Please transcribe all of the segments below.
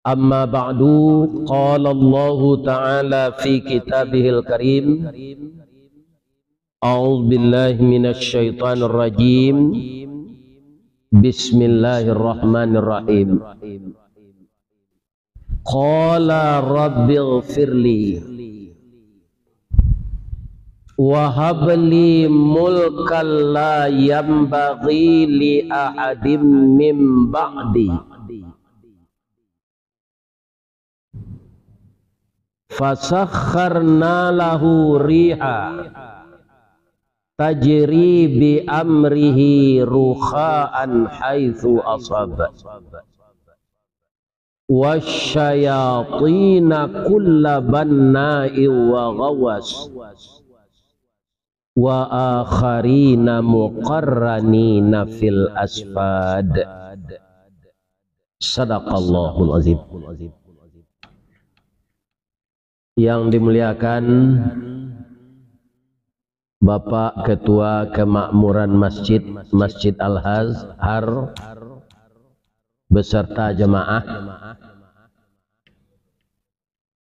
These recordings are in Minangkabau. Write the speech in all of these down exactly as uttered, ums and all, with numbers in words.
Amma ba'du, qala Allahu ta'ala fi kitabihil karim, a'udzu billahi minasy syaithanir rajim. Bismillahirrahmanirrahim. Qala rabbighfirli wa habli mulkan la yanbaghi li ahadim min ba'di. Fasakhkharna lahu riha tajri bi amrihi rukha'an haitsu asab. Wasyayatina kulla banna'in wa ghawwas. Wa akharina muqarranina fil asfad. Sadaqallahul azim. Yang dimuliakan Bapak Ketua Kemakmuran Masjid, Masjid Al-Azhar, beserta jamaah,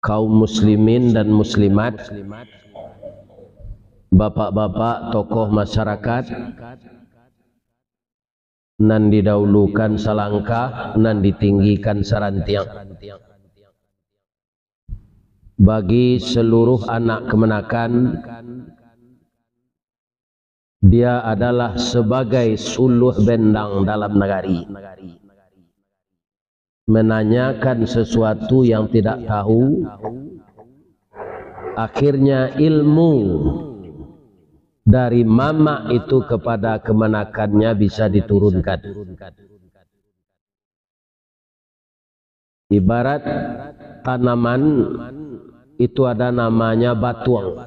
kaum muslimin dan muslimat, bapak-bapak, tokoh masyarakat, nan didahulukan salangkah, nan ditinggikan sarantiang. Bagi seluruh anak kamanakan, dia adalah sebagai suluah bendang dalam nagari. Menanyakan sesuatu yang tidak tahu, akhirnya ilmu dari mamak itu kepada kamanakannya bisa diturunkan. Ibarat tanaman itu ada namanya batuang.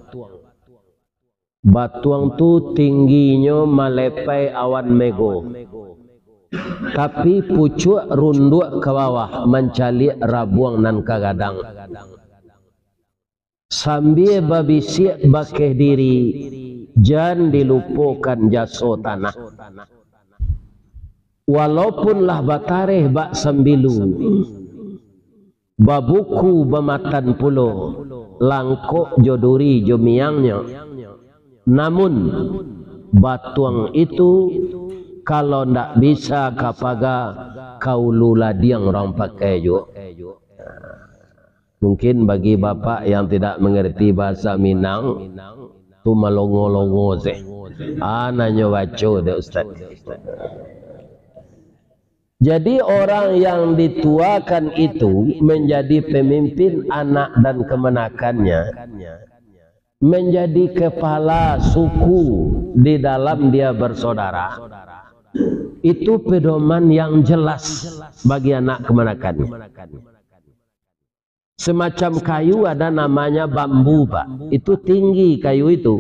Batuang tu tingginyo malepai awan mego, tapi pucuak runduak ka bawah mancaliak rabuang nan ka gadang. Sambia babisiak bakeh diri, jan dilupokan jaso tanah. Walaupun lah batareh bak sambilu, babuku bamatan pulo, langkok jo duri jo miangnyo, namun batuang itu, kalau ndak bisa ka paga, ka ulu ladiang urang pakai juo. Mungkin bagi bapak yang tidak mengerti bahasa Minang, tu malongo-longo se. Ah, nan nyo baco dek ustaz. Jadi, orang yang dituakan itu menjadi pemimpin anak dan kamanakannya, menjadi kepala suku di dalam dia bersaudara, itu pedoman yang jelas bagi anak kamanakannya. Semacam kayu ada namanya bambu, Pak. Itu tinggi kayu itu.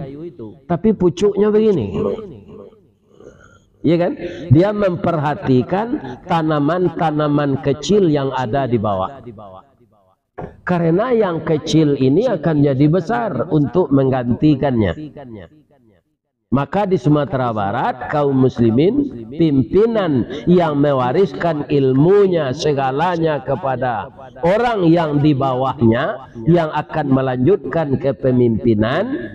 Tapi pucuknya begini. Iya kan? Dia memperhatikan tanaman-tanaman kecil yang ada di bawah. Karena yang kecil ini akan jadi besar untuk menggantikannya. Maka di Sumatera Barat, kaum muslimin, pimpinan yang mewariskan ilmunya segalanya kepada orang yang di bawahnya, yang akan melanjutkan kepemimpinan,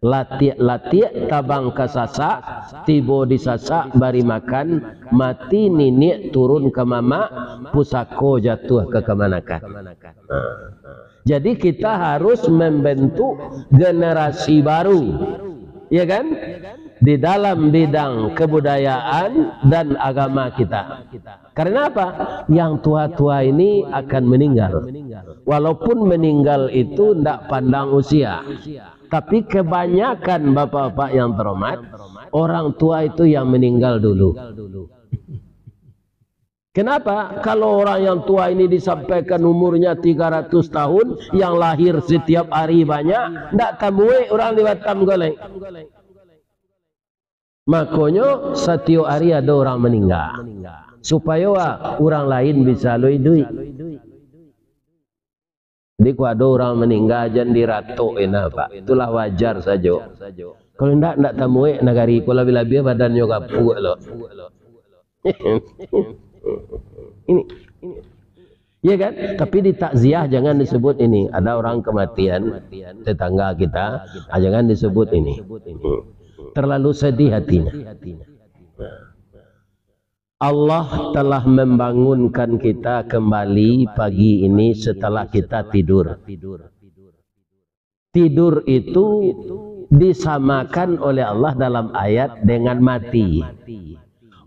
latiak-latiak tabang ka sasak, tibo di sasak bari makan, mati niniak turun ka mamak, pusako jatuah ka kamanakan. Nah. Jadi, kita harus membentuk generasi baru, ya kan? Di dalam bidang kebudayaan dan agama kita. Karena apa? Yang tua-tua ini akan meninggal. Walaupun meninggal itu ndak pandang usia. Tapi kebanyakan bapak-bapak yang terhormat, orang tua itu yang meninggal dulu. Kenapa? Kalau orang yang tua ini disampaikan umurnya tiga ratus tahun, yang lahir setiap hari banyak, ndak tamuek urang di Batam ko lai. Makonyo, satiok hari ado urang maningga, supayo, ah, urang lain bisa lo iduik. Jadi, kok ado urang maningga, jan diratok ina, Pak. Itulah wajar sajo. Kalau indak, indak tamuek nagari ko, labiah-labiah badannyo gapuak lo. Ini, ini. Iya kan? Tapi di takziah jangan disebut ini. Ada orang kematian tetangga kita, ah, jangan disebut ini. Hmm. Terlalu sedih hatinya. Allah telah membangunkan kita kembali pagi ini setelah kita tidur. Tidur itu disamakan oleh Allah dalam ayat dengan mati.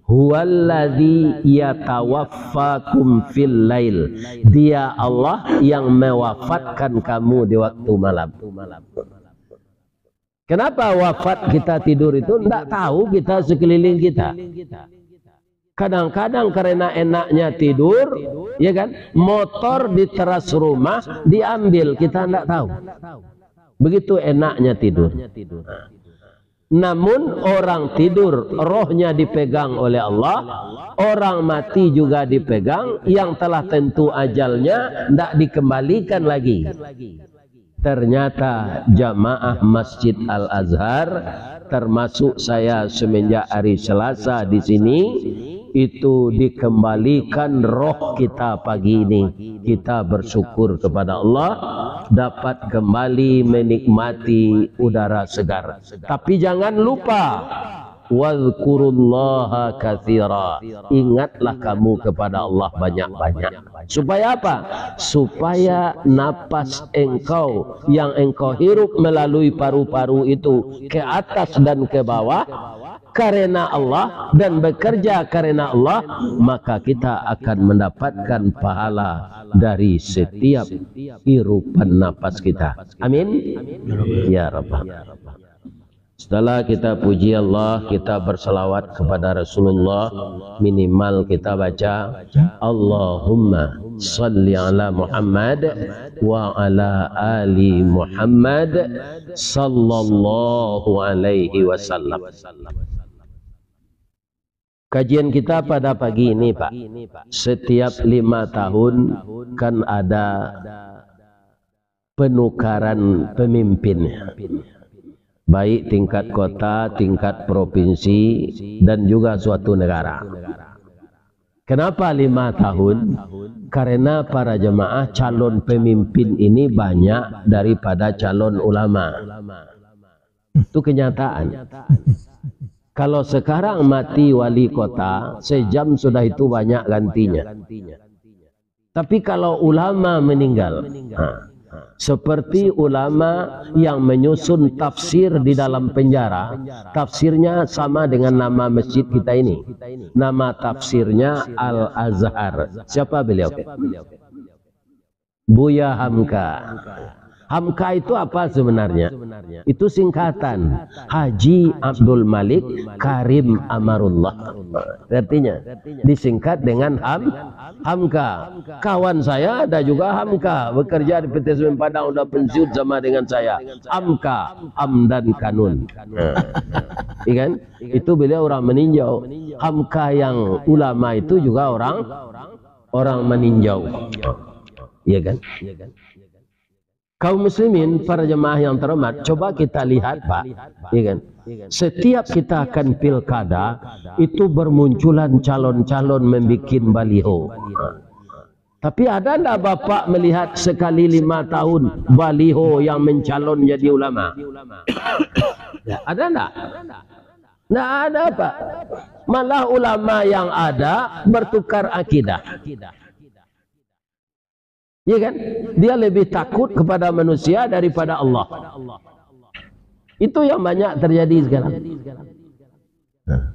"Huwallazi yatawaffakum fil lail." Dia Allah yang mewafatkan kamu di waktu malam. Kenapa wafat kita tidur itu? Ndak tahu kita sekeliling kita. Kadang-kadang karena enaknya tidur, ya kan, motor di teras rumah diambil, kita ndak tahu. Begitu enaknya tidur. Namun orang tidur, rohnya dipegang oleh Allah, orang mati juga dipegang, yang telah tentu ajalnya ndak dikembalikan lagi. Ternyata jamaah Masjid Al-Azhar, termasuk saya semenjak hari Selasa di sini, itu dikembalikan roh kita pagi ini. Kita bersyukur kepada Allah, dapat kembali menikmati udara segar. Tapi jangan lupa, "Wazkurullaha katsira." Ingatlah kamu kepada Allah banyak-banyak. Supaya apa? Supaya napas engkau yang engkau hirup melalui paru-paru itu ke atas dan ke bawah, karena Allah dan bekerja karena Allah, maka kita akan mendapatkan pahala dari setiap hirupan napas kita. Amin. Ya Rabbal. Setelah kita puji Allah, kita bersalawat kepada Rasulullah, minimal kita baca, "Allahumma salli ala Muhammad wa ala ali Muhammad sallallahu alaihi wasallam." Kajian kita pada pagi ini, Pak, setiap lima tahun kan ada penukaran pemimpin, baik tingkat kota, tingkat provinsi, dan juga suatu negara. Kenapa lima tahun? Karena para jemaah calon pemimpin ini banyak daripada calon ulama. Itu kenyataan. Kalau sekarang mati wali kota, sejam sudah itu banyak gantinya. Tapi kalau ulama meninggal, ha, seperti ulama yang menyusun tafsir di dalam penjara, tafsirnya sama dengan nama masjid kita ini. Nama tafsirnya Al-Azhar. Siapa beliau? Buya Hamka. Hamka itu apa sebenarnya? Itu singkatan Haji Abdul Malik Karim Amarullah. Artinya, disingkat dengan Ham, Hamka. Kawan saya ada juga Hamka, bekerja di P T Semen Padang, udah pensiun sama dengan saya. Hamka, Hamdan Kanun. Nah, iya kan? Itu beliau orang meninjau. Hamka yang ulama itu juga orang orang meninjau. Iya kan? Kaum muslimin, para jemaah yang terhormat, coba kita lihat, Pak. Iya kan? Setiap kita akan pilkada, itu bermunculan calon-calon membikin baliho. Tapi ada ndak Bapak melihat sekali lima tahun baliho yang mencalon jadi ulama? Ya, ada ndak? Ndak ada, Pak. Malah ulama yang ada bertukar akidah. Iya kan? Dia lebih takut kepada manusia daripada Allah. Itu yang banyak terjadi sekarang. Nah,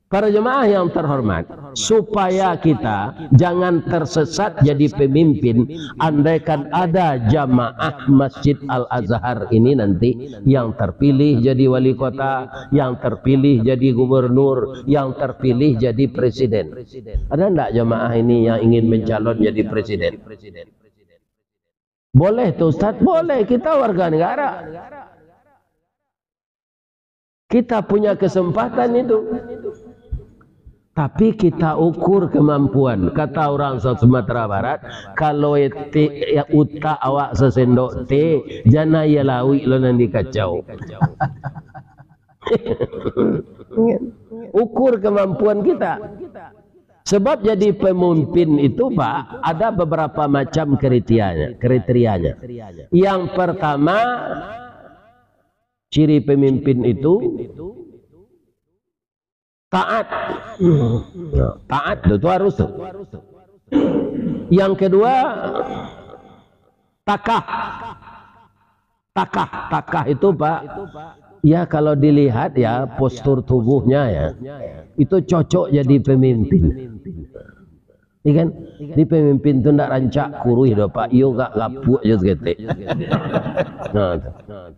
para jemaah yang terhormat, supaya kita jangan tersesat jadi pemimpin, andaikan ada jamaah Masjid Al-Azhar ini nanti yang terpilih jadi wali kota, yang terpilih jadi gubernur, yang terpilih jadi presiden. Ada ndak jamaah ini yang ingin mencalon jadi presiden? Boleh tuh, Ustaz? Boleh, kita warga negara. Kita punya kesempatan itu. Tapi kita ukur kemampuan. Kata orang sa-, Sumatera Barat, kalau ete-, ya, utak awak sasendok teh, jan aia lauik lo nan dikacau. Ukur kemampuan kita. Sebab jadi pemimpin itu, Pak, ada beberapa macam kriterianya, kriterianya. Yang pertama, ciri pemimpin itu taat. Taat tu, tu harus tu. Yang kedua, takah. Takah, takah itu, Pak, ya, kalau dilihat, ya, postur tubuhnya, ya, itu cocok jadi pemimpin. Iya kan? Di pemimpin tu ndak rancak kuruih doh, Pak. Iyo gak gapuak jo saketek. Nah, tu.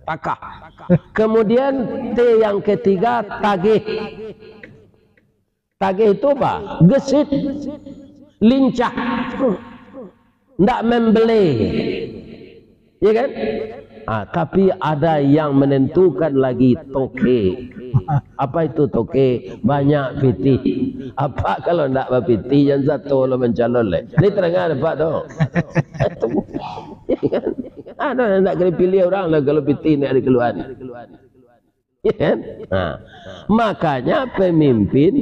Takah. Kemudian T yang ketiga, tagih. Tagih itu apa? Gesit, lincah, ndak membelai. Iya kan? Ah, tapi ada yang menentukan lagi, toke. Apa itu toke? Banyak pitih. Apa kalau ndak bapitih, jan sato lo mancalon leh. Ni terang apa tu? Iya kan? Ada yang ndak kena pilih orang lah kalau pitih ndak dikeluaran. Iya kan? Nah, makanya pemimpin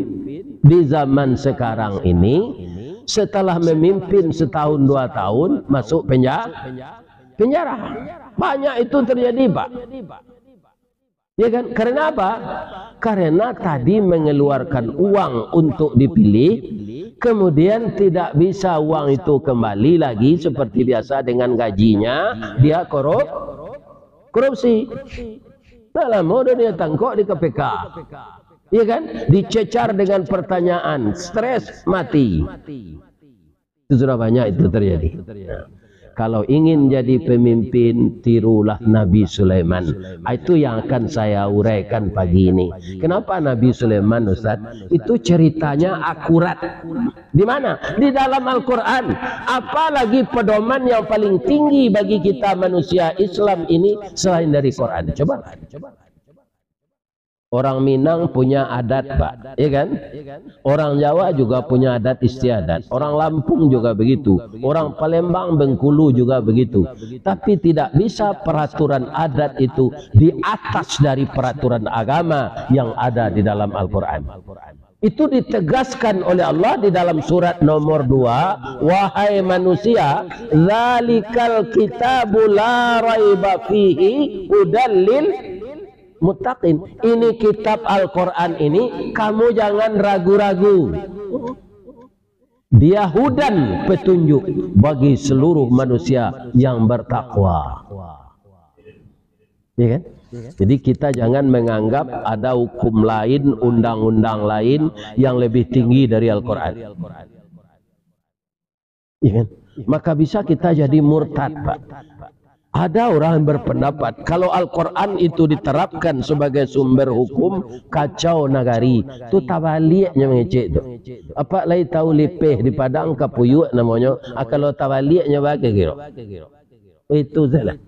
di zaman sekarang ini, setelah memimpin setahun dua tahun, masuk penja-, penjara. Banyak itu terjadi, Pak. Ya kan? Karena apa? Karena tadi mengeluarkan uang untuk dipilih, kemudian tidak bisa uang itu kembali lagi seperti biasa dengan gajinya, dia korup-, korupsi. Dah lamo dah dia tangkok di K P K. Iya kan? Dicecar dengan pertanyaan, stres, mati. Itu sudah banyak itu terjadi. Nah, kalau ingin jadi pemimpin, tirulah Nabi Sulaiman. Ah, itu yang akan saya uraikan pagi ini. Kenapa Nabi Sulaiman, Ustaz? Itu ceritanya akurat. Di mana? Di dalam Al-Quran. Apalagi pedoman yang paling tinggi bagi kita manusia Islam ini selain dari Quran. Coba. Orang Minang punya adat, Pak. Iya kan? Orang Jawa juga punya adat istiadat. Orang Lampung juga begitu. Orang Palembang, Bengkulu juga begitu. Tapi tidak bisa peraturan adat itu di atas dari peraturan agama yang ada di dalam Al-Quran. Itu ditegaskan oleh Allah di dalam surat nomor dua, "Wahai manusia, dzalikal kitabu la raiba fihi hudal lil muttaqin." Ini kitab Al-Quran ini, kamu jangan ragu-ragu. Dia hudan, petunjuk bagi seluruh manusia yang bertakwa. Ya kan? Jadi kita jangan menganggap ada hukum lain, undang-undang lain yang lebih tinggi dari Al-Quran. Ya kan? Maka bisa kita jadi murtad, Pak. Ada orang yang berpendapat, kalau Al-Quran itu diterapkan sebagai sumber hukum, kacau nagari. Tu tabaliaknyo mangecek tu. Apak lai tahu lipeh di Padang, kapuyuak namonyo. Ah, kalau tabaliaknyo bagai kiro. Itu salah.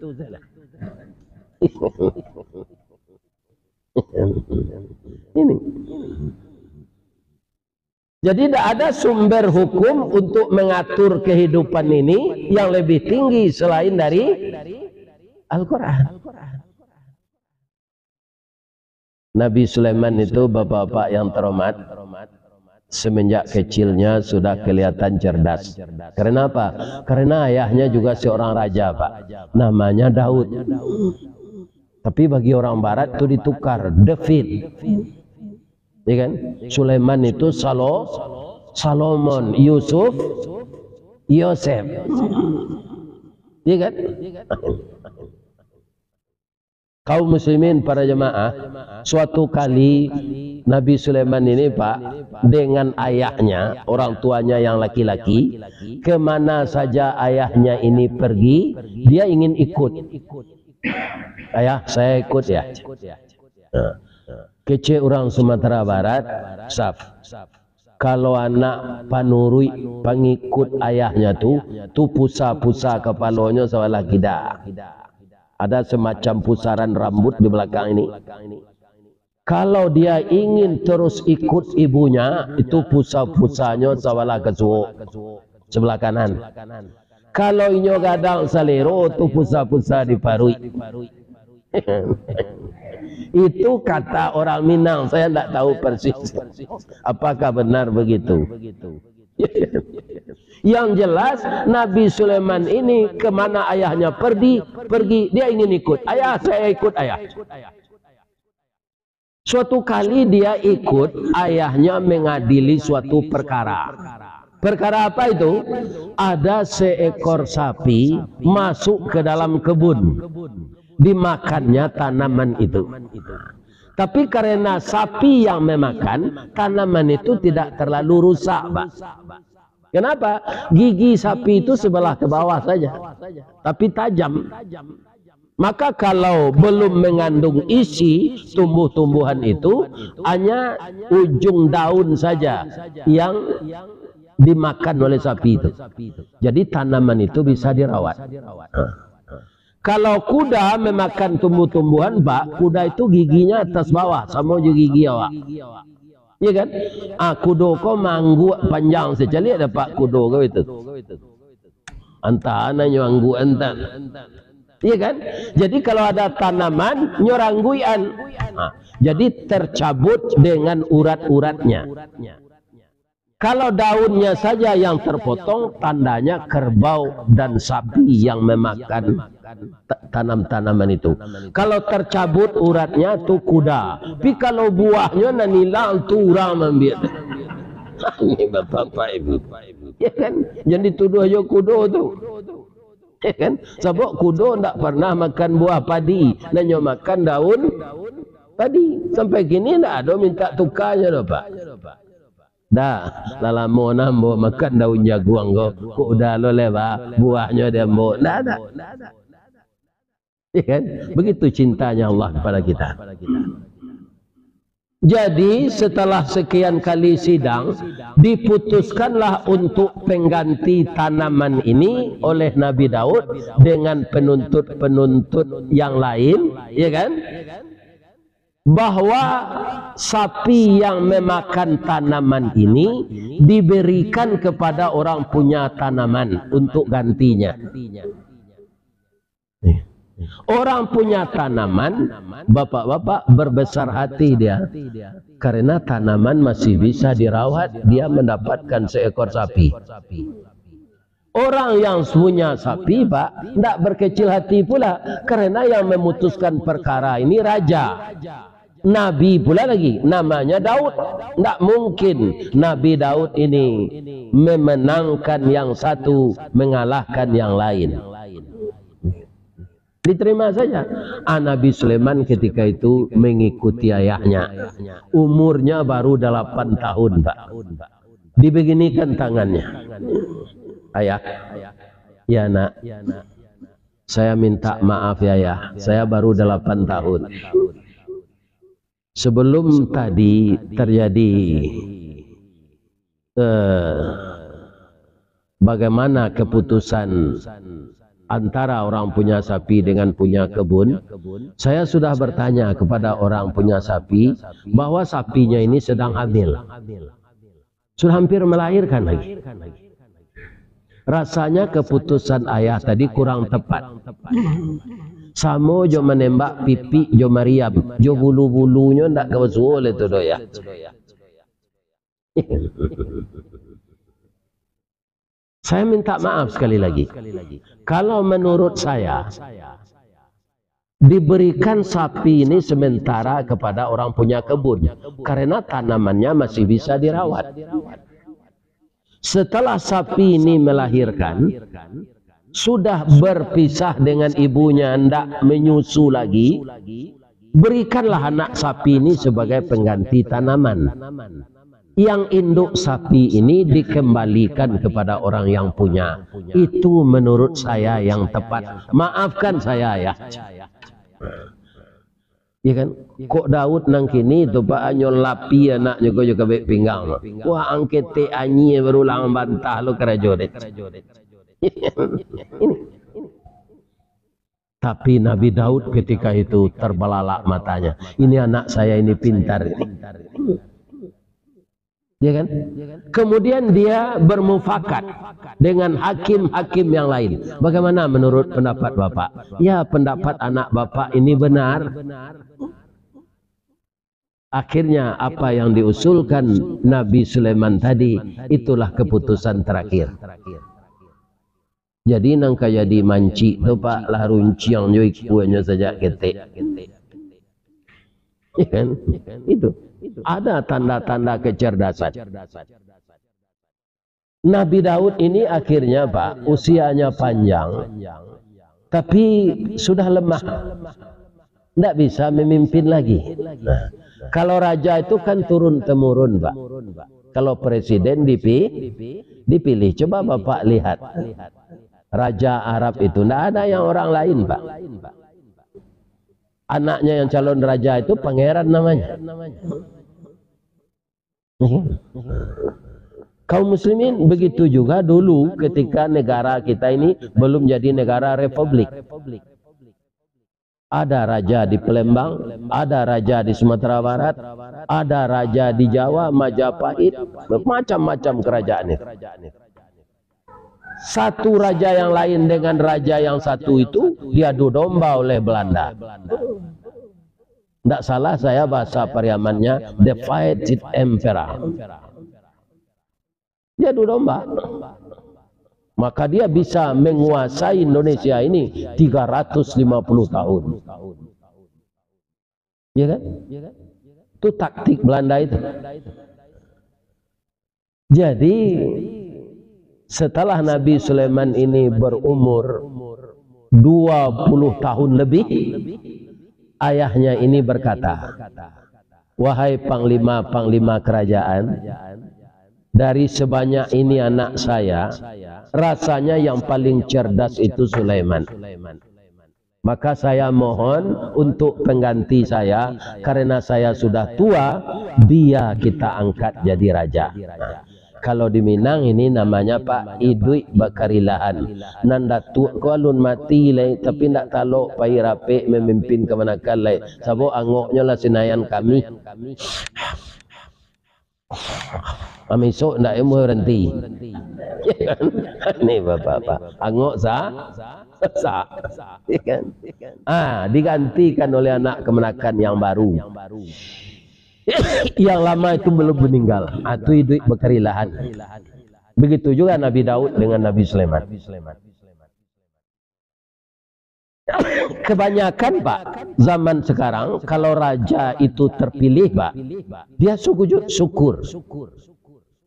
Ini. Jadi, tidak ada sumber hukum untuk mengatur kehidupan ini yang lebih tinggi selain dari Al-Quran. Nabi Sulaiman itu, bapak-bapak yang terhormat, semenjak kecilnya sudah kelihatan cerdas. Karena apa? Karena ayahnya juga seorang raja, Pak. Namanya Daud. Tapi bagi orang barat tu ditukar, David. Ya kan? Sulaiman itu Salo-, Salomon, Yusuf, Yosef. Ya kan? Kaum muslimin, para jemaah, suatu kali Nabi Sulaiman ini, Pak, dengan ayahnya, orang tuanya yang laki-laki, kemana saja ayahnya ini pergi, dia ingin ikut. "Ayah, saya ikut ya." Nah, kecek urang Sumatera Barat, Saf. Kalau anak panuruik, pangikut ayahnya tu, tu pusa-pusa kapalonyo sabalah kida. Ada semacam pusaran rambut di belakang ini. Kalau dia ingin terus ikut ibunya, itu pusa-pusanyo sabalah kasuok, sebelah kanan. Kalau inyo gadang salero, tu pusa-pusa di paruik. Itu kata orang Minang, saya ndak tahu persis apakah benar begitu. Yang jelas, Nabi Sulaiman ini kemana ayahnya pergi, pergi, dia ingin ikut. "Ayah, saya ikut, Ayah." Suatu kali dia ikut ayahnya mengadili suatu perkara. Perkara apa itu? Ada seekor sapi masuk ke dalam kebun, dimakannya tanaman itu. Tapi karena sapi yang memakan, tanaman itu tidak terlalu rusak, Pak. Kenapa? Gigi sapi itu sebelah ke bawah saja, tapi tajam. Maka kalau belum mengandung isi tumbuh-tumbuhan itu, hanya ujung daun saja yang dimakan oleh sapi itu. Jadi tanaman itu bisa dirawat. Kalau kuda memakan tumbuh-tumbuhan, Pak, kuda itu giginya atas bawah, samo jo gigi awak. Iya kan? Ah, kudo ko maangguak panjang, sacaliak dapek kudo ko itu. Antah nanyo angguak antah. Iya kan? Jadi kalau ada tanaman, nyo rangguian. Ah, jadi tercabut dengan urat-uratnya. Kalau daunnya saja yang terpotong, tandanya kerbau dan sapi yang memakan ta-, tanam-tanaman itu. Kalau tercabut uratnya, tu kuda. Tapi kalau buahnyo nan ilang, tu urang maambiak. Ini bapak-bapak ibu. Ya kan? Jan dituduah jo kudo tu. Ya kan? Sabab kudo ndak pernah makan buah padi. Nanyo makan daun padi. Sampai kini ndak ado minta tukanyo doh, Pak. Dah, lah lamo nah ambo makan daun jaguang ko, kok udah lo lewat buahnyo di ambo. Ndak, ndak. Ya kan? Begitu cintanya Allah kepada kita. Jadi, setelah sekian kali sidang, diputuskanlah untuk pengganti tanaman ini oleh Nabi Daud dengan penuntut-penuntut yang lain, ya kan? Bahwa sapi yang memakan tanaman ini diberikan kepada orang punya tanaman untuk gantinya. Orang punya tanaman, bapak-bapak, berbesar hati dia, karena tanaman masih bisa dirawat, dia mendapatkan seekor sapi. Orang yang punya sapi, Pak, ndak berkecil hati pula, karena yang memutuskan perkara ini raja. Nabi pula lagi, namanya Daud. Ndak mungkin Nabi Daud ini memenangkan yang satu, mengalahkan yang lain. Diterima saja. Ah, Nabi Sulaiman ketika itu mengikuti ayahnya. Umurnya baru delapan tahun, Pak. Dibeginikan tangannya. "Ayah, ya nak, saya minta maaf ya, Yah. Saya baru delapan tahun. Sebelum tadi terjadi, eh, bagaimana keputusan antara orang punya sapi dengan punya kebun, saya sudah bertanya kepada orang punya sapi bahwa sapinya ini sedang hamil. Sudah hampir melahirkan lagi. Rasanya keputusan ayah tadi kurang tepat. Samo jo manembak pipik jo mariam, jo bulu-bulunyo ndak ka basuo lai tu doh, Yah." Saya minta maaf sekali lagi. Kalau menurut saya, diberikan sapi ini sementara kepada orang punya kebun, karena tanamannya masih bisa dirawat. Setelah sapi ini melahirkan, sudah berpisah dengan ibunya, ndak menyusu lagi, berikanlah anak sapi ini sebagai pengganti tanaman. Yang induk sapi ini dikembalikan kepada orang yang punya. Itu menurut saya yang tepat. Maafkan saya, ya. Ya kan? Kok Daud nang kini tu, Pak, hanyo lapi anaknyo ko jo kabek pinggang. Wah, ang ketek anyie baru lah bantah lo karajo deh. Ini. Tapi Nabi Daud ketika itu terbelalak matanya. "Ini anak saya ini pintar ini." Ya kan? Kemudian dia bermufakat dengan hakim-hakim yang lain. Bagaimana menurut pendapat Bapak? Ya, pendapat anak Bapak ini benar. Akhirnya, apa yang diusulkan Nabi Sulaiman tadi, itulah keputusan terakhir. Jadi, nan ka jadi mancik tu, Pak, lah runciang jo ikuanyo sajak ketek. Ya kan? Itu. Ada tanda-tanda kecerdasan. Nabi Daud ini akhirnya, Pak, usianya panjang, tapi sudah lemah. Ndak bisa memimpin lagi. Nah, kalau raja itu kan turun-temurun, Pak. Kalau presiden dipi-, dipilih, coba Bapak lihat. Raja Arab itu, ndak ada yang orang lain, Pak. Anaknya yang calon raja itu pangeran namanya. Kaum muslimin, begitu juga dulu ketika negara kita ini belum jadi negara republik. Ada raja di Palembang, ada raja di Sumatera Barat, ada raja di Jawa, Majapahit, macam-macam kerajaan itu. Satu raja yang lain dengan raja yang satu itu diadu domba oleh Belanda. Ndak salah saya bahasa Pariamannya, the fighting emperor. Diadu domba. Maka dia bisa menguasai Indonesia ini tiga ratus lima puluh tahun. Ya kan? Itu taktik Belanda itu. Jadi, setelah Nabi Sulaiman ini berumur dua puluh tahun lebih, ayahnya ini berkata, "Wahai panglima-panglima kerajaan, dari sebanyak ini anak saya, rasanya yang paling cerdas itu Sulaiman. Maka saya mohon untuk pengganti saya, karena saya sudah tua, dia kita angkat jadi raja." Nah, kalau di Minang ini namanya, Pak, iduik bakarilahan. Nan datuak ko alun mati lai, tapi ndak talok pai rapek mamimpin kamanakan lai. Sabab angoknyo lah sinayan kami. Amisok ndak ilmu berhenti. Ya kan? Ni bapak-bapak. Angok sa-, sa-, ya kan? Ah, digantikan oleh anak kamanakan yang baru. Yang lama itu belum meninggal. Ah, tu iduik bakarilahan. Begitu juga Nabi Daud dengan Nabi Sulaiman. Kebanyakan, Pak, zaman sekarang, kalau raja itu terpilih, Pak, dia sujud syukur.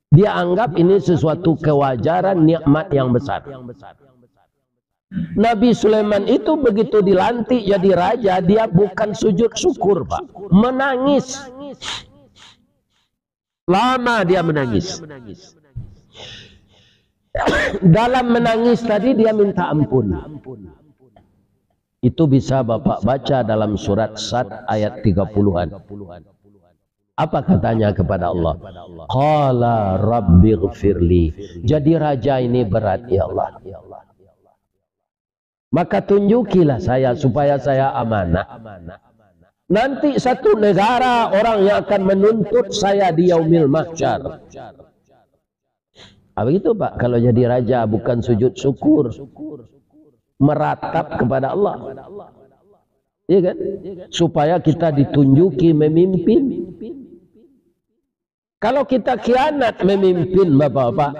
Dia anggap ini sesuatu kewajaran, nikmat yang besar. Nabi Sulaiman itu begitu dilantik jadi raja, dia bukan sujud syukur, Pak. Menangis. Lama dia menangis. Dalam menangis tadi, dia minta ampun. Itu bisa Bapak baca dalam surat Sad ayat tiga puluhan. Apa katanya kepada Allah? "Qala rabbighfirli." Jadi raja ini berat, ya Allah. Maka tunjukilah saya supaya saya amanah. Nanti satu negara orang yang akan menuntut saya di Yaumil Mahsyar. Ah, begitu, Pak. Kalau jadi raja bukan sujud syukur, meratap kepada Allah. Iya kan? Supaya kita ditunjuki memimpin. Kalau kita khianat memimpin, Bapak-bapak,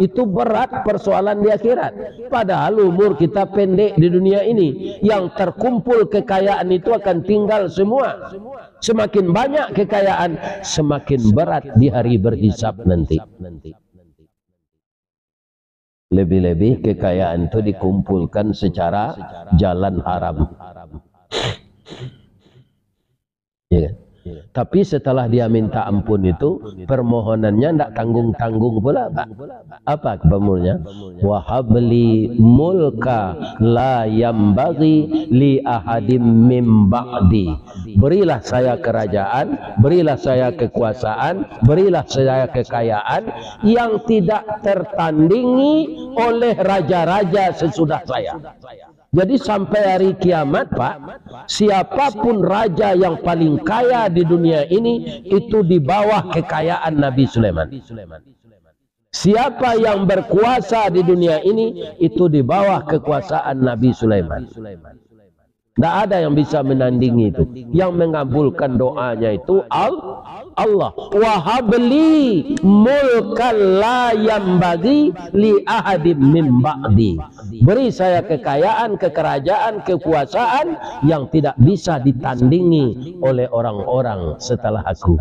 itu berat persoalan di akhirat. Padahal umur kita pendek di dunia ini. Yang terkumpul kekayaan itu akan tinggal semua. Semakin banyak kekayaan, semakin berat di hari berhisab nanti. Lebih-lebih kekayaan tu dikumpulkan secara jalan haram. Ya kan? Tapi setelah dia minta ampun itu, permohonannya ndak tanggung-tanggung pula, Pak. Apa permohonannya? "Wahabli mulka la yambaghi li ahadim mim ba'di." Berilah saya kerajaan, berilah saya kekuasaan, berilah saya kekayaan yang tidak tertandingi oleh raja-raja sesudah saya. Jadi sampai hari kiamat, Pak, siapapun raja yang paling kaya di dunia ini, itu di bawah kekayaan Nabi Sulaiman. Siapa yang berkuasa di dunia ini, itu di bawah kekuasaan Nabi Sulaiman. Ndak ada yang bisa menandingi itu. Yang mengabulkan doanya itu Al-, Allah. "Wahabli mulkan la yambagi li ahadim min ba'di." Beri saya kekayaan, kekerajaan, kekuasaan yang tidak bisa ditandingi oleh orang-orang setelah aku.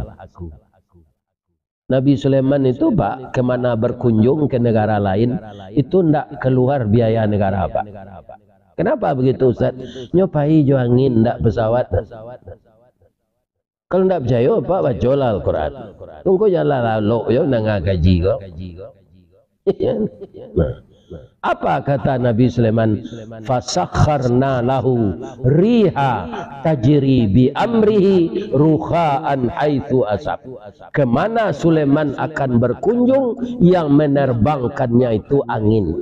Nabi Sulaiman itu, Pak, kemana berkunjung ke negara lain, itu ndak keluar biaya negara, Pak. Kenapa begitu, Ustaz? Nyo pai jo angin, ndak pesawat. Kalau ndak picayo, Pak, bacolah Al-Quran. Tunggu jalan lalok yo nanga gaji ko. Nah. Apa kata Nabi Sulaiman? "Fasakharna lahu riha tajri bi amrihi rukha'an haitsu asab." Kemana Sulaiman akan berkunjung, yang menerbangkannya itu angin.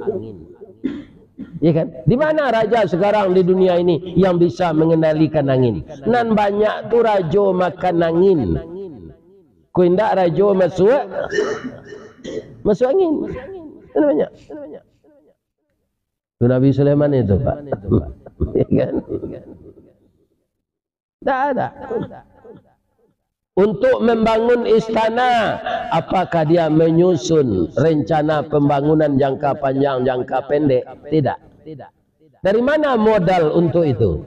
Ya kan? Di mana raja sekarang di dunia ini yang bisa mengendalikan angin? Nan banyak tu rajo makan angin. Ko indak rajo masuak, masuak angin. Kan banyak. Tu Nabi Sulaiman itu, Pak. Ya kan? Tak ada. Untuk membangun istana, apakah dia menyusun rencana pembangunan jangka panjang, jangka pendek? Tidak. Dari mana modal untuk itu?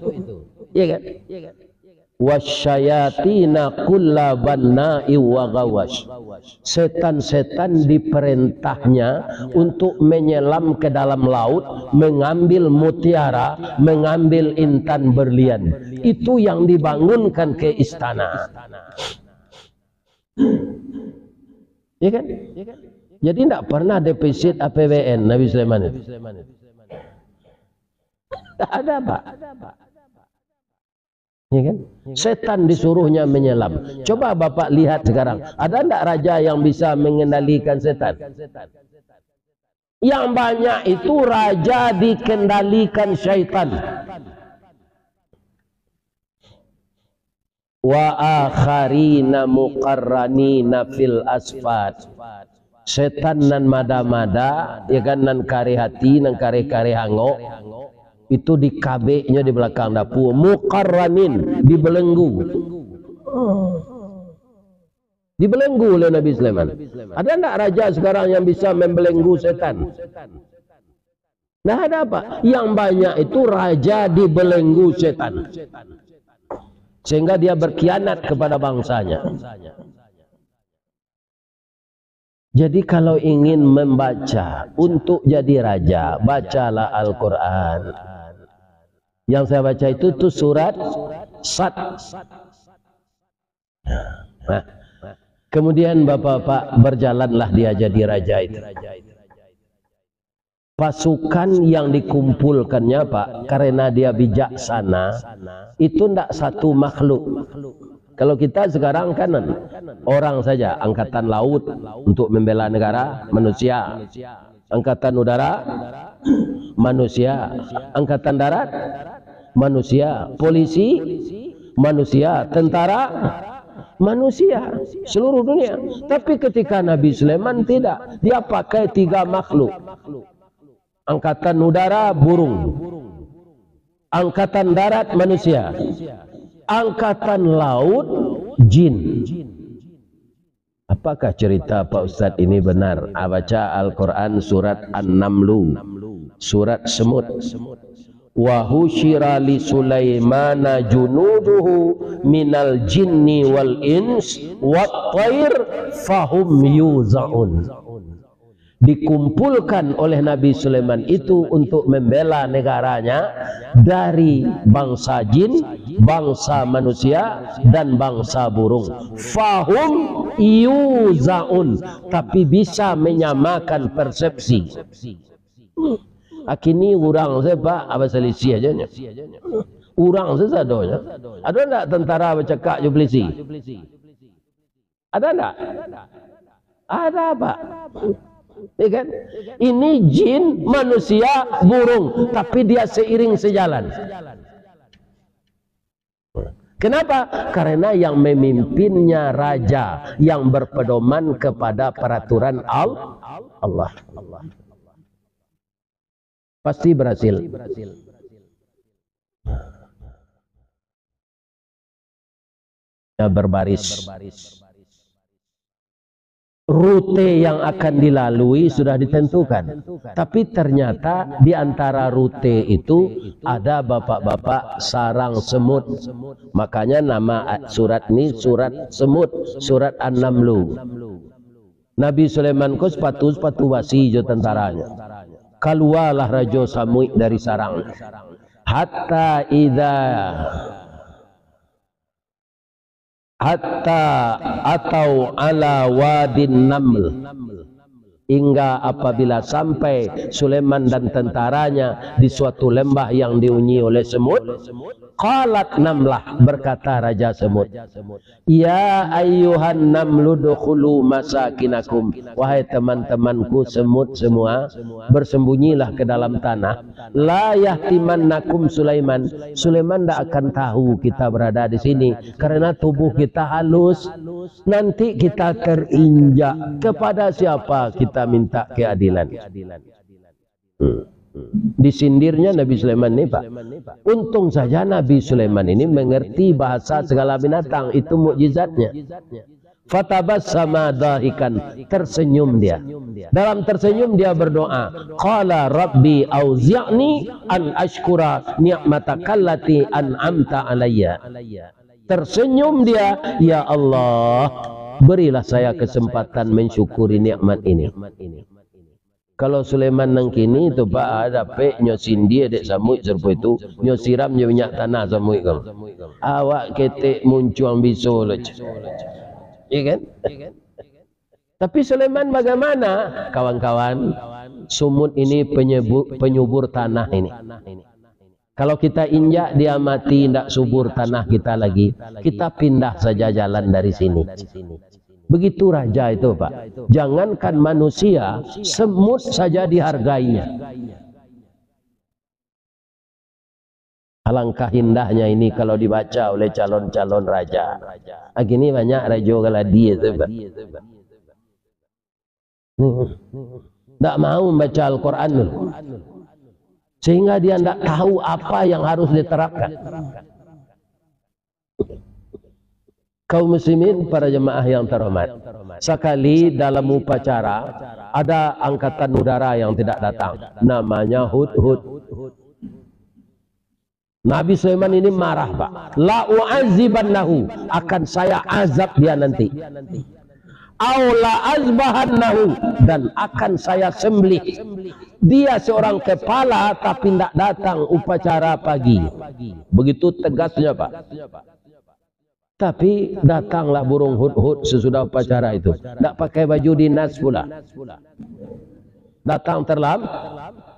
Iya kan? "Wasyayatina kulla banna'in wa ghawasy." Setan-setan diperintahnya untuk menyelam ke dalam laut, mengambil mutiara, mengambil intan berlian. Itu yang dibangunkan ke istana. Ya kan? Jadi, tidak pernah defisit A P B N Nabi Sulaiman itu. Tidak ada, Pak. Ya kan? Setan disuruhnya menyelam. Coba Bapak lihat sekarang, ada ndak raja yang bisa mengendalikan setan? Yang banyak itu raja dikendalikan syaitan. "Wa akharina muqarranina fil asfad." Setan nan mada-mada, ya kan, nan kareh ati, nan kareh-kareh angok, itu dikabeknyo di balakang dapua. Muqarranin, dibelenggu. Dibelenggu oleh Nabi Sulaiman. Ada ndak raja sekarang yang bisa membelenggu setan? Nah, ada apa? Yang banyak itu raja dibelenggu setan. Sehingga dia berkhianat kepada bangsanya. Jadi, kalau ingin membaca untuk jadi raja, bacalah Al-Quran. Yang saya baca itu tuh surat Sad. Nah, kemudian bapak-bapak berjalanlah dia jadi raja itu. Pasukan yang dikumpulkannya, Pak, karena dia bijaksana, itu ndak satu makhluk. Kalau kita sekarang kan orang saja, angkatan laut untuk membela negara, manusia. Angkatan udara, manusia. Angkatan darat, manusia. Polisi, manusia. Tentara, manusia. Seluruh dunia. Tapi ketika Nabi Sulaiman tidak, dia pakai tiga makhluk. Angkatan udara, burung. Angkatan darat, manusia. Angkatan laut, jin. Apakah cerita Pak Ustadz ini benar? Ah, baca Al-Quran surat An-Namlu, surat semut. "Wa husyira li Sulaimana junuduhu minal jinni wal ins wat thair fahum yuzaun." Dikumpulkan oleh Nabi Sulaiman itu untuk membela negaranya dari bangsa jin, bangsa manusia, dan bangsa burung. Fahum yuzaun, tapi bisa menyamakan persepsi. Akini urang se, Pak, apa selisih aja nyo. Urang se sadonyo. Ada ndak tentara bacakak jo polisi? Ada ndak? Ada, Pak. Ya kan? Ini jin, manusia, burung, tapi dia seiring sejalan. Kenapa? Karena yang memimpinnya raja yang berpedoman kepada peraturan Al-, Allah. Pasti berhasil. Berbaris. Rute yang akan dilalui sudah ditentukan. Tapi ternyata di antara rute itu ada bapak-bapak sarang semut. Makanya nama surat ni surat semut, surat An-Namlu. Nabi Sulaiman ko sepatu, sepatu basi jo tantaranyo. Kalualah Rajo Samuik dari sarang. Hatta idza, hatta atau ala wadin naml. Hingga apabila sampai Sulaiman dan tentaranya di suatu lembah yang dihuni oleh semut, qalat namlah, berkata Raja Semut, "Ya ayyuhan namlu dukhulu masakinakum, wahai teman-temanku semut semua, bersembunyilah ke dalam tanah. La yahtimannakum Sulaiman, Sulaiman ndak akan tahu kita berada di sini, karena tubuh kita halus. Nanti kita terinjak, kepada siapa kita minta keadilan?" Hmm. Disindirnya Nabi Sulaiman ni, Pak. Untung saja Nabi Sulaiman ini mengerti bahasa segala binatang, itu mukjizatnya. Fatabassama dhahikan, tersenyum dia. Dalam tersenyum dia berdoa, qala rabbi auzi'ni an asykura ni'mataka allati an'amta alayya. Tersenyum dia, "Ya Allah, berilah saya kesempatan mensyukuri nikmat ini." Kalau Sulaiman nan kini tu, Pak, dapek nyo sindia dek samuik sarupo itu, nyo siram jo minyak tanah samuik ko. Awak ketek muncuang biso lo, cek. Iya kan? Tapi Sulaiman bagaimana, kawan-kawan? Sumut ini penyebu-, penyubur tanah ini. Kalau kita injak, dia mati, indak subur tanah kita lagi, kita pindah saja jalan dari sini. Begitu raja itu, Pak. Jangankan manusia, semut saja dihargainya. Alangkah indahnya ini kalau dibaca oleh calon-calon raja. Ah, kini banyak rajo galadi itu, Pak. Ndak mau membaca Al-Quran dulu. Sehingga dia ndak tahu apa yang harus diterapkan. Kaum muslimin, para jemaah yang terhormat, sakali dalam upacara, ada angkatan udara yang tidak datang, namanya hudhud. Nabi Sulaiman ini marah, Pak. "La u'azibannahu, akan saya azab dia nanti. Au la azbahannahu, dan akan saya sembelih. Dia seorang kepala, tapi ndak datang upacara pagi." Begitu tegasnya, Pak. Tapi datanglah burung hudhud sesudah upacara itu. Ndak pakai baju dinas pula. Datang terlam-,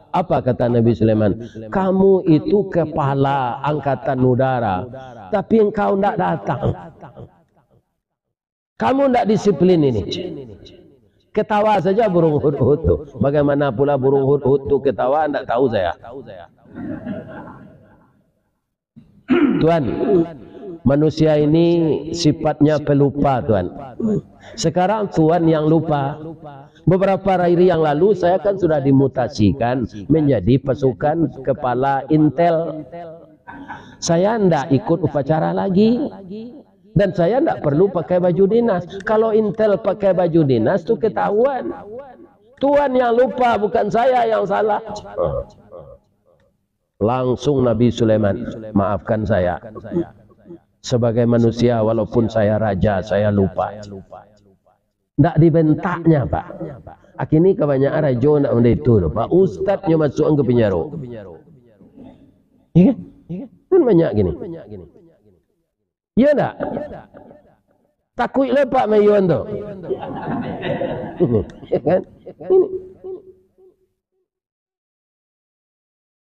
apa kata Nabi Sulaiman? "Kamu itu kepala angkatan udara, tapi engkau ndak datang. Kamu ndak disiplin ini." Ketawa saja burung hudhud tu. Bagaimana pula burung hudhud tu ketawa, ndak tahu saya. Tuan, manusia ini sifatnya pelupa, Tuan. Sekarang Tuan yang lupa. Beberapa hari yang lalu saya kan sudah dimutasikan menjadi pasukan kepala intel. Saya ndak ikut upacara lagi. Dan saya ndak perlu pakai baju dinas. Kalau intel pakai baju dinas tu ketahuan. Tuan yang lupa, bukan saya yang salah. Langsung Nabi Sulaiman, "Maafkan saya. Sebagai manusia, walaupun saya raja, saya lupa." Ndak dibentaknya, Pak. Kini kabanyakan rajo ndak model itu tu, Pak. Ustadnyo masuakan ka penjaro. Iya kan? Kan banyak gini. Iya ndak? Takuik lepak mayuan tu. Iya kan? Ini.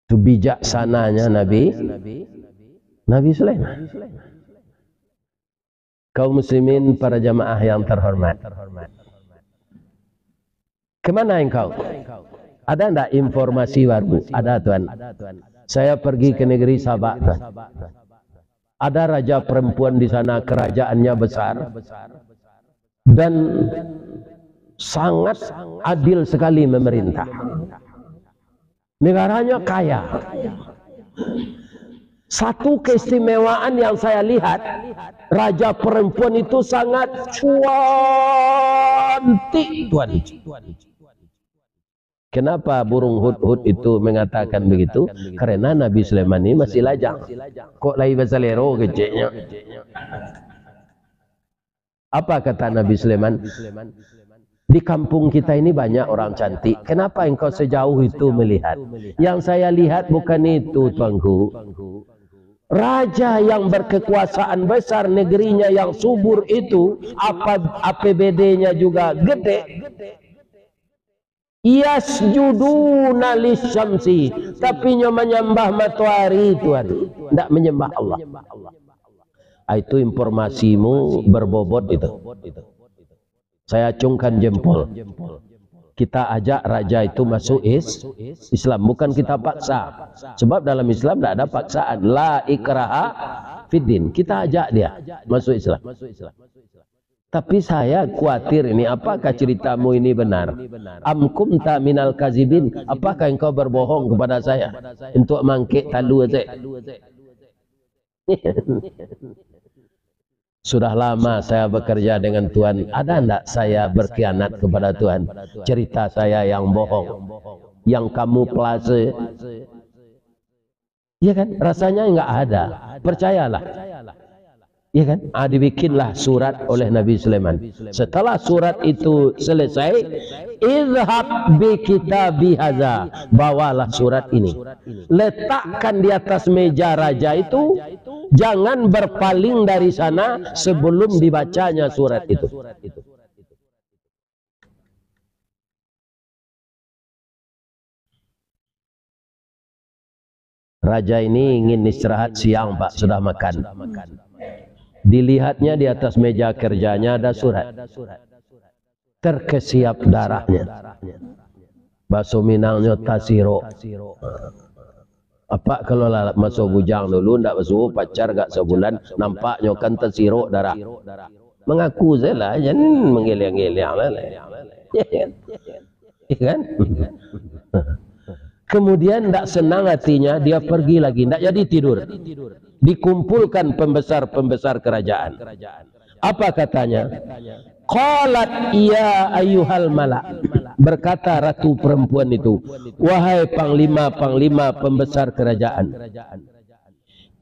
Itu bijaksananya Nabi, Nabi Sulaiman. Kaum muslimin, para jamaah yang terhormat. Kemana engkau? Ada ndak informasi baru? Ada, Tuan. Saya pergi ke negeri Sabak, Tuan. Ada raja perempuan di sana, kerajaannya besar dan sangat adil sekali memerintah. Negaranya kaya. Satu keistimewaan yang saya lihat, raja perempuan itu sangat cantik, Tuan. Kenapa burung hudhud itu mengatakan begitu? Karena Nabi Sulaiman ini masih lajang. Kok lai basalero keceknyo? Apa kata Nabi Sulaiman? "Di kampung kita ini banyak orang cantik. Kenapa engkau sejauh itu melihat? Yang saya lihat bukan itu, Tuanku. Raja yang berkekuasaan besar, negerinya yang subur itu, apa, A P B D-nya juga gede. Yasjuduna lisyamsi, tapi nyo manyambah matoari, Tuan. Ndak manyambah Allah." Ah, itu informasimu berbobot itu. Saya acungkan jempol. Kita ajak raja itu masuk is-, Islam. Bukan kita paksa. Sebab dalam Islam tidak ada paksaan. La ikraha fiddin. Kita ajak dia masuk Islam. Tapi saya khawatir ini, apakah ceritamu ini benar? Am kunta minal kazibin? Apakah engkau berbohong kepada saya untuk mangkek talu saja? Sudah lama saya bekerja dengan Tuhan. Ada ndak saya berkhianat kepada Tuhan? Cerita saya yang bohong, yang kamu pelase? Iya kan? Rasanya enggak ada. Percayalah. Iya kan? Ah, dibikinlah surat oleh Nabi Sulaiman. Setelah surat itu selesai, "Idhab bi kitabi haza." Bawalah surat ini. Letakkan di atas meja raja itu, jangan berpaling dari sana sebelum dibacanya surat itu. Raja ini ingin istirahat siang, Pak, sudah makan. Dilihatnya di atas meja kerjanya ada surat. Terkesiap darahnya. Baso Minangnyo tasirok. Apak kalau lah maso bujang dulu, ndak basuo pacar gak sabulan, nampaknyo kan tasirok darah. Mangaku sajolah, jan manggeliang-geliang lah. Ya kan? Kemudian ndak senang hatinya, dia pergi lagi, ndak jadi tidur. Dikumpulkan pembesar-pembesar kerajaan. Apa katanya? Qalat, "Ya ayyuhal mala." Berkata ratu perempuan itu, "Wahai panglima-panglima pembesar kerajaan,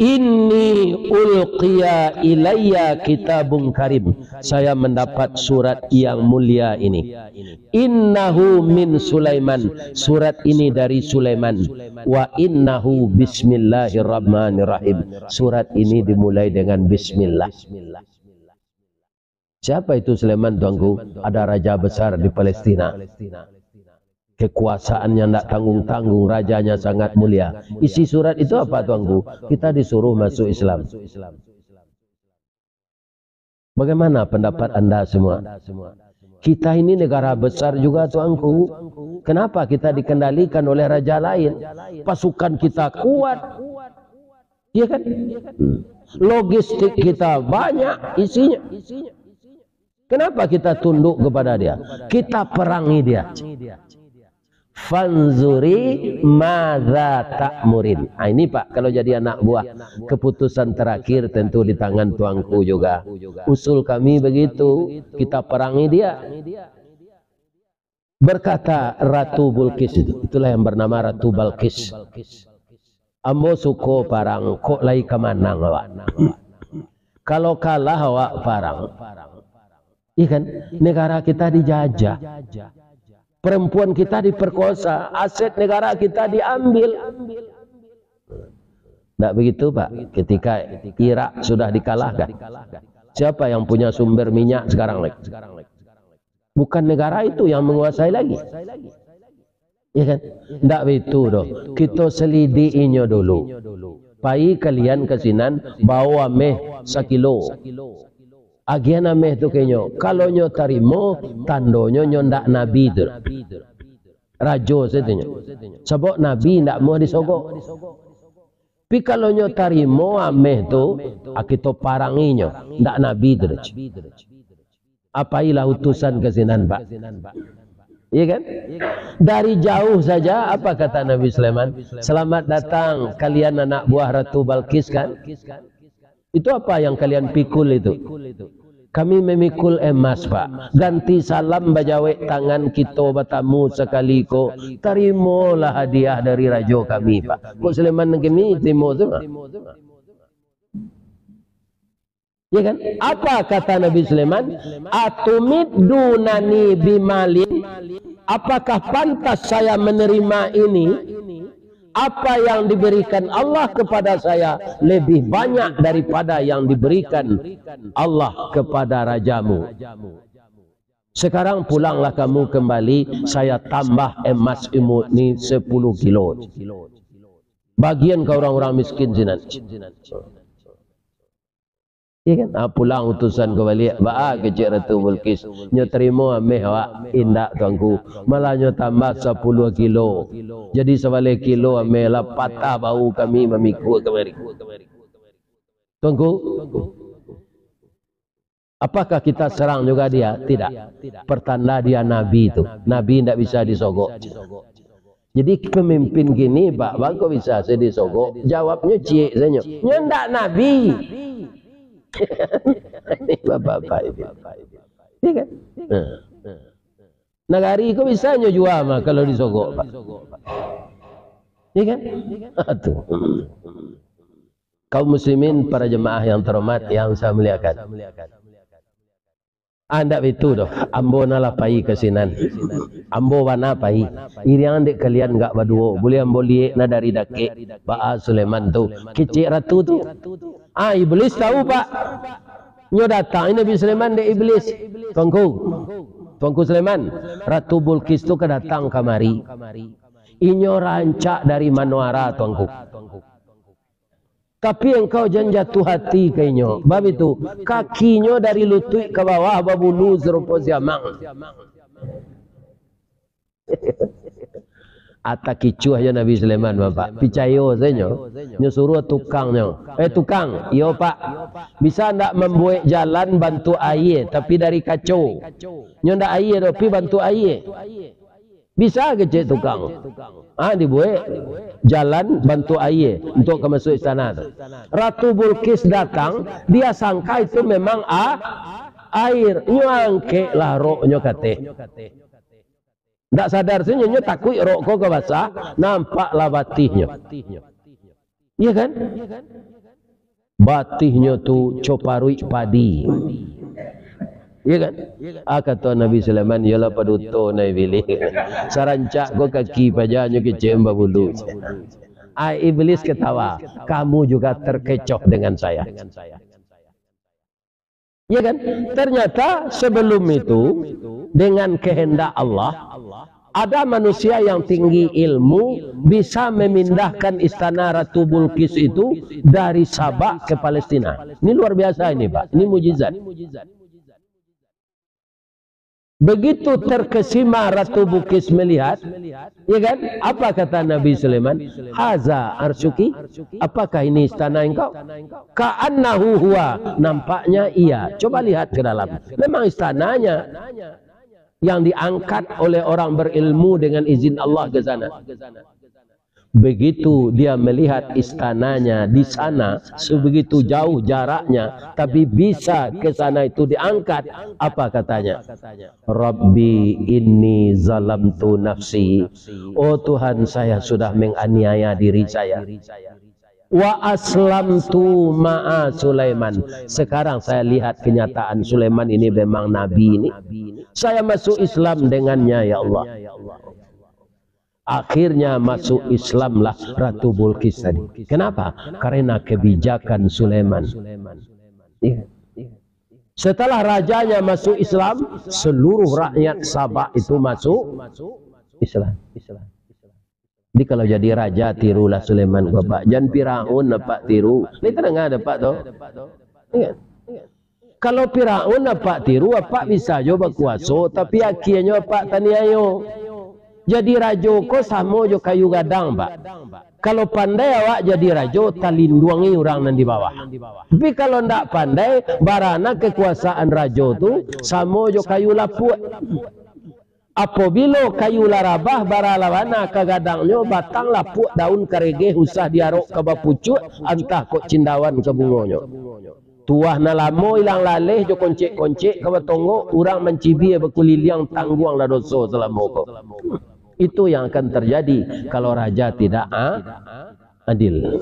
inni ulqiya ilayya kitabun karim. Saya mendapat surat yang mulia ini. Innahu min Sulaiman. Surat ini dari Sulaiman. Wa innahu bismillahirrahmanirrahim. Surat ini dimulai dengan bismillah." Siapa itu Sulaiman, Tuanku? Ada raja besar di Palestina. Kekuasaannya ndak tanggung-tanggung, rajanya sangat mulia. Isi surat itu apa, Tuanku? Kita disuruh masuk Islam. Bagaimana pendapat anda semua? Kita ini negara besar juga, Tuanku. Kenapa kita dikendalikan oleh raja lain? Pasukan kita kuat. Iya kan? Hmm. Logistik kita banyak isinya. Kenapa kita tunduk kepada dia? Kita perangi dia. Fanzuri madza ta'murin. Ah, ini, Pak, kalau jadi anak buah, keputusan terakhir tentu di tangan Tuanku juga. Usul kami begitu, kita perangi dia. Berkata Ratu Bulqis itu, itulah yang bernama Ratu Balqis, "Ambo suko parang, kok lai ka manang awak. Kalau kalah awak parang, iya kan, negara kita dijajah. Perempuan kita diperkosa, aset negara kita diambil." Ndak begitu, Pak. Ketika Irak sudah dikalahkan, siapa yang punya sumber minyak sekarang lagi? Bukan negara itu yang menguasai lagi. Ya kan? Ndak begitu doh. Kita selidiki inyo dulu. Pai kalian ka sinan, bawa ameh sakilo. Agiahan ameh tu ka inyo. Kalau nyo tarimo, tandonyo nyo ndak nabi tu. Rajo sajo nyo. Sabab nabi ndak amuah disogok. Tapi kalau nyo tarimo ameh tu, ah, kito parangi nyo, ndak nabi tu doh. Ah, pailah utusan ka sinan, Pak. Iya kan? Dari jauh saja, apa kata Nabi Sulaiman? "Selamat datang kalian anak buah Ratu Balkis," kan? Itu apa yang kalian pikul itu? Kami mamikul emas, Pak. Ganti salam bajawek tangan kito batamu sakali ko. Tarimolah hadiah dari rajo kami, Pak. Kok Sulaiman kini tarimo tu, Pak? Ya kan? Apa kata Nabi Sulaiman? "Atumiddunani bimalin?" Apakah pantas saya menerima ini? Apa yang diberikan Allah kepada saya lebih banyak daripada yang diberikan Allah kepada rajamu. Sekarang pulanglah kamu kembali, saya tambah emas ibu ni sepuluh kilo. Bagian ka urang-urang miskin sinan. Iya kan? Ah, pulang utusan ka baliak. Baa kecek Ratu Balkis? Nyo tarimo ameh awak? Indak, Tuanku. Malah nyo tambah sapuluah kilo. Jadi sabaleh kilo ameh lah patah bahu kami mamikua kamari. Tuanku, apakah kita serang juga dia? Tidak. Pertanda dia nabi tu. Nabi indak bisa disogok. Jadi pemimpin kini, Pak, baa kok bisa se disogok? Jawabnyo ciek sajo. Nyo ndak nabi. Ini bapak-bapak ini. Iya kan? Nah. Nagari ko bisa nyo jua mah kalau disogok, Pak. Iya kan? Tuh. Kaum muslimin, para jemaah yang terhormat, yang saya muliakan. Ah, ndak baitu doh. Ambo nan lah pai ka sinan. Ambo bana pai. Iriang dek kalian agak baduo. Buliah ambo liek nah dari dakek. Baa Sulaiman tu. Kecek ratu tu. Ah, Iblis tahu, Pak. Nyo datang Nabi Sulaiman dek Iblis. "Tuanku. Tuanku Sulaiman, Ratu Balkis tu ka datang kamari. Inyo rancak dari manuara, Tuanku. Tapi engkau jan jatuah hati ka inyo." Baitu, kakinyo dari lutuik ka bawah babulu sarupo siamang. Ata kicuah jo Nabi Sulaiman, Bapak. Picayo sajo. Nyo suruah tukangnyo. "Eh, tukang." "Iyo, Pak." "Bisa ndak mambuek jalan bantuak aia, tapi dari kaco? Nyo ndak aia doh, tapi bantuak aia." "Bisa," kecek tukang. Ah, dibuek jalan bantuak aia untuak ka masuak istana tu. Ratu Balkis datang, dia sangka itu memang a-, air. Nyo angkeklah roknyo ka ateh. Ndak sadar sajo nyo takuik rok ko ka basah, nampaklah batihnyo. Iya kan? Batihnyo tu coparuik padi. Iya kan? Ah, kato Nabi Sulaiman, "Iyolah paduto nah Iblis. Sarancak ko kaki paja nyo kecek babulu." Ah, Iblis ketawa, "Kamu juga terkecoh dengan saya." Iya kan? Ternyata sebelum itu, dengan kehendak Allah, ada manusia yang tinggi ilmu bisa memindahkan istana Ratu Balkis itu dari Sabak ke Palestina. Ini luar biasa ini, Pak. Ini mujizat. Begitu terkesima Ratu Balkis melihat, ya kan? Apa kata Nabi Sulaiman? "Haza arsyuki? Apakah ini istana engkau?" "Ka'annahu huwa." Nampaknya iya. Coba lihat ke dalam. Memang istananya yang diangkat oleh orang berilmu dengan izin Allah ke sana. Begitu dia melihat istananya di sana, sebegitu jauh jaraknya, tapi bisa ke sana itu diangkat, apa katanya? "Rabbi inni zalamtu nafsi." "Oh Tuhan, saya sudah menganiaya diri saya. Wa aslamtu ma'a Sulaiman." Sekarang saya lihat kenyataan, Sulaiman ini memang nabi ini. Saya masuk Islam dengannya, ya Allah. Akhirnya masuk Islamlah Ratu Balkis tadi. Kenapa? Karena kebijakan Sulaiman. Iya. Setelah rajanya masuk Islam, seluruh rakyat Sabak itu masuk Islam. Jadi kalau jadi raja, tirulah Sulaiman, Bapak. Jan Firaun, Bapak, tiru. Lai tadanga dek Apak tu? Iya. Kalau Firaun apak tiru, apak bisa jo bakuaso, tapi akienyo apak taniayo. Jadi rajo ko samo jo kayu gadang, Pak. Kalau pandai awak jadi rajo, talinduangi urang nan di bawah. Tapi kalau ndak pandai, barana kekuasaan rajo tu samo jo kayu lapuak. Apobilo kayu lah rabah, bara lah bana ka gadangnyo, batang lapuak, daun karegeh, usah diarok ka bapucuak, antah kok cindawan ka bungonyo. Tuah nan lamo ilang laleh jo koncek-koncek ka batonggok, urang mancibia bakuliliang, tangguanglah doso salamo ko. Itu yang akan terjadi kalau raja tidak a-, adil.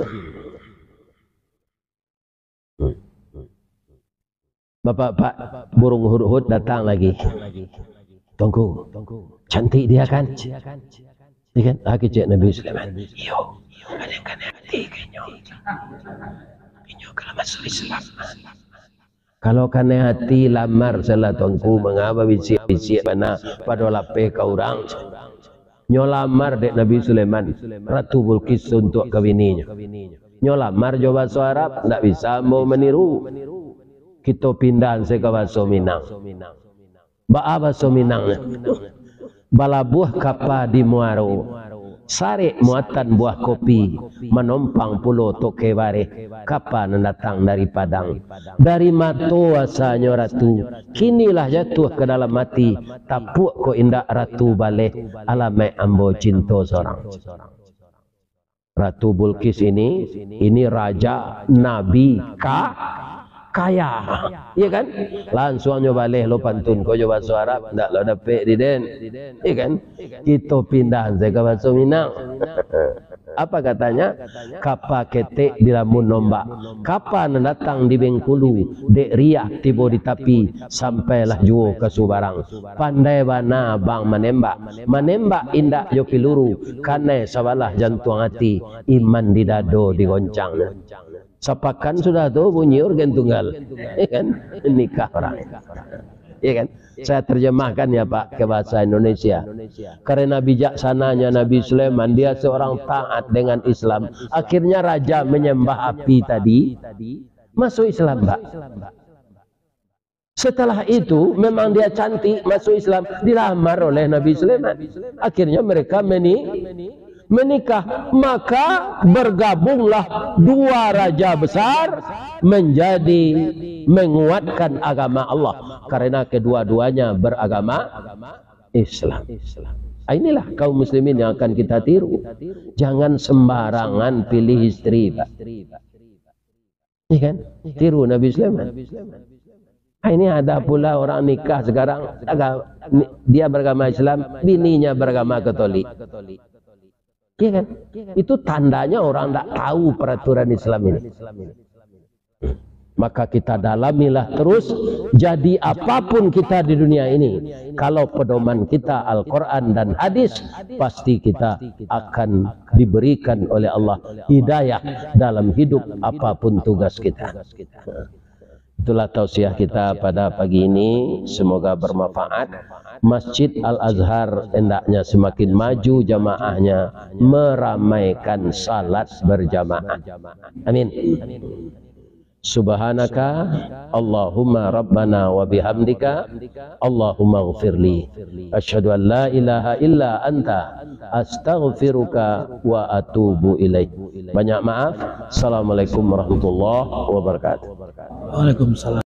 Bapak-bapak, burung hudhud datang lagi. "Tuanku, cantik dia kan?" Iya kan? Ah, kecek Nabi Sulaiman. "Iyo, ado nan kanai ati ka inyo. Inyo kalau masuak Islam." "Kalau kanai ati, lamar salah Tuanku, manga babisiak-bisiak bana, pado lapeh ka urang." Nyo lamar dek Nabi Sulaiman, Ratu Bulqis untuak ka bininyo. Nyo lamar jo baso Arab, ndak bisa ambo maniru. Kito pindah se ka baso Minang. Baa baso Minangnyo? Balabuah kapa di muaro, sarek muatan buah kopi, manompang pulo toke bareh, kapa nan datang dari Padang. Dari mato asanyo Ratu, kinilah jatuah ka dalam ati, tapuak kok indak Ratu baleh, alamaik ambo cinto sorang. Ratu Bulqis ini, ini raja, nabi, ka-, kaya. Iya kan? Lansuang nyo baleh lo pantun ko jo baso Arab, ndak lo dapek di den. Iya kan? Kito pindah se ka baso Minang. Apa katanya? "Kapa ketek dilambun ombak, kapa nan datang di Bengkulu, dek riak tibo di tapi, sampailah juo ka subarang. Pandai bana abang manembak, manembak indak jo piluru, kanai sabalah jantuang ati, iman di dado digoncang." Sapakan sudah tu bunyi organ tunggal. Ya kan? Nikah orang. Ya kan? Saya terjemahkan ya, Pak, ke bahasa Indonesia. Karena bijaksananya Nabi Sulaiman, dia seorang taat dengan Islam. Akhirnya raja menyembah api tadi masuk Islam, Pak. Setelah itu, memang dia cantik, masuk Islam, dilamar oleh Nabi Sulaiman. Akhirnya mereka meni-, menikah. Maka bergabunglah dua raja besar menjadi menguatkan agama Allah, karena kedua-duanya beragama Islam. Ah, inilah kaum muslimin yang akan kita tiru. Jangan sembarangan pilih istri, Pak. Iya kan? Tiru Nabi Sulaiman. Ah, ini ada pula orang nikah sekarang, aga-, ni-, dia beragama Islam, bininya beragama Katolik. Iya kan? Itu tandanya orang ndak tahu peraturan Islam ini. Maka kita dalamilah terus, jadi apapun kita di dunia ini, kalau pedoman kita Al-Quran dan hadis, pasti kita akan diberikan oleh Allah hidayah dalam hidup apapun tugas kita. Itulah tausiah kita pada pagi ini. Semoga bermanfaat. Masjid Al-Azhar hendaknya semakin maju jamaahnya, meramaikan salat berjamaah. Amin. Subhanaka Allahumma Rabbana wa bihamdika, Allahumma ghfirli. Asyhadu an la ilaha illa anta, astaghfiruka wa atubu ilaik. Banyak maaf. Assalamualaikum warahmatullahi wabarakatuh. Waalaikumsalam.